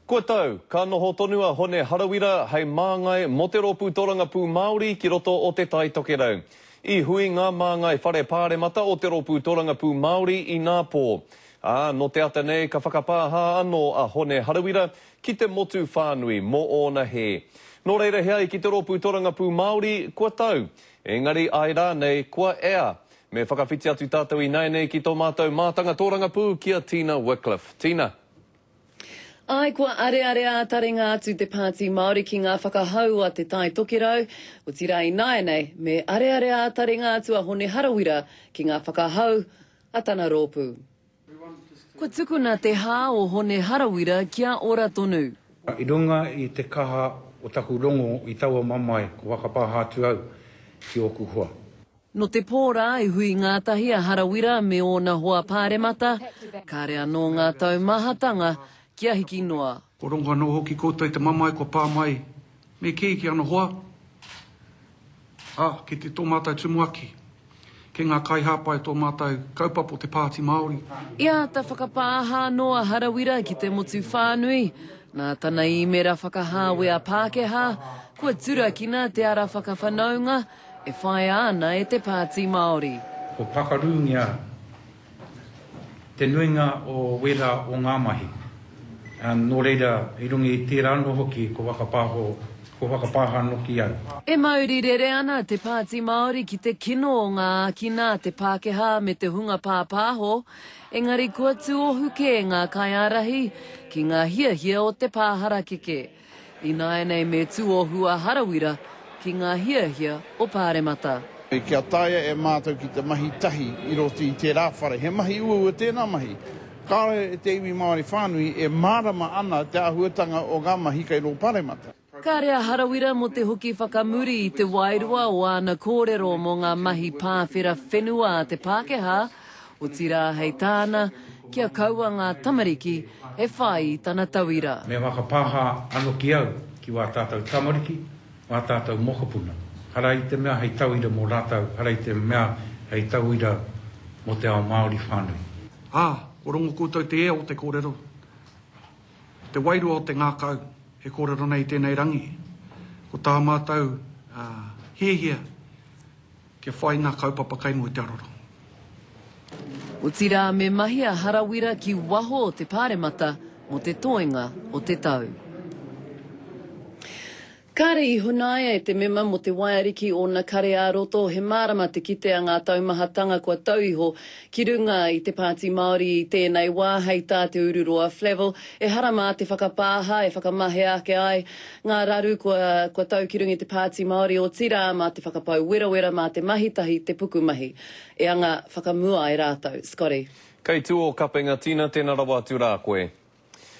Kua tau, ka noho tonu a Hone Harawira hei māngai mō te Rōpū Torangapū Māori ki roto o Te Tai Tokerau. I hui ngā māngai whare pāremata o te Rōpū Torangapū Māori inā pō. Ā, nō te ata nei ka whakapāha anō a Hone Harawira ki te motu whānui mō ōna hē. Nō reira he ai ki te Rōpū Torangapū Māori, kua tau. Engari āe rānei, kua ea. Me whakawhiti atu tātou ināianei ki tō mātou mātanga tōrangapū ki a Tina Wickliffe. Tina. Āe, kua areare ā-taringa atu te Pāti Māori ki ngā whakahau a Te Tai Tokerau, otirā ināianei, me areare ā-taringa atu a Hone Harawira ki ngā whakahau a tana rōpū. Kua tukuna te hā o Hone Harawira kia ora tonu. I runga i te kaha o taku rongo i taua mamae ko whakapāha atu au ki ōku hoa. Nō te pō rā i hui ngātahi a Harawira me ōna hoa pāremata, kāre anō ngā taumahatanga kia hiki noa. Kua rongo anō hoki koutou i te mamae kua pā mai me kī ki ana hoa, ā, ki te tō mātou tumuaki, ki ngā kaihāpai o tō mātou kaupapa o te Pāti Māori. I āta whakapāha anō a Harawira ki te motu whānui, nā tana īmera whakahāwea Pākehā, kua turakina te ara whakawhanaunga, E whāia ana e te Pāti Māori. Kua pakarūngia te nuinga o wērā o ngā mahi, nō reira, i runga i tērā anō hoki kua whakapāho, kua whakapāha noki au. E mauri rere ana te Pāti Māori ki te kino o ngā ākina a te Pākehā me te hunga pāpāho, engari kua tuohu kē ngā kaiārahi ki ngā hiahia o te pā harakeke. Ināianei me tuohu a Harawira ki ngā hiahia o Pāremata. Kia taea e mātou ki te mahi tahi i roto i tērā whare, he mahi uaua tēnā mahi. Kāore te iwi Māori whānui e mārama ana te āhuatanga o ngā mahi kei rō Pāremata. Kāre a Harawira mō te hoki whakamuri i te wairua o āna kōrero mō ngā mahi pāwhera whenua a te Pākehā, otirā hei tāna, kia kaua ngā tamariki e whai i tana tauira. Me whakapāha ano ki au ki wā tātou tamariki, wā tātou mokopuna. Hara i te mea hei tauira mō rātou, hara i te mea hei tauira mō te ao Māori whānui. Ā, kua rongo koutou te ea o te kōrero, te wairua o te ngākau e kōrero nei i tēnei rangi. Ko tā mātou hiahia Kia whai ngā kaupapa kai mua i te aroro. Otirā me mahi a Harawira ki waho o te Pāremata mō te toenga o te tau. Kāre i hunaia e te mema mō te Waiariki ōna kare ā-roto, he mārama te kite a ngā taumahatanga kua tau iho ki runga i te Pāti Māori i tēnei wā, hei tā Te Ururoa Flavell, ehara mā te whakapāha e whakamahea ake ai Ngā raru kua, kua tau ki runga i te Pāti Māori, otirā mā te whakapau werawera, mā te mahi tahi te pukumahi e anga whakamua ai rātou. Scotty. Kei tua o Kapenga Tina, tena rawa atu rā koe.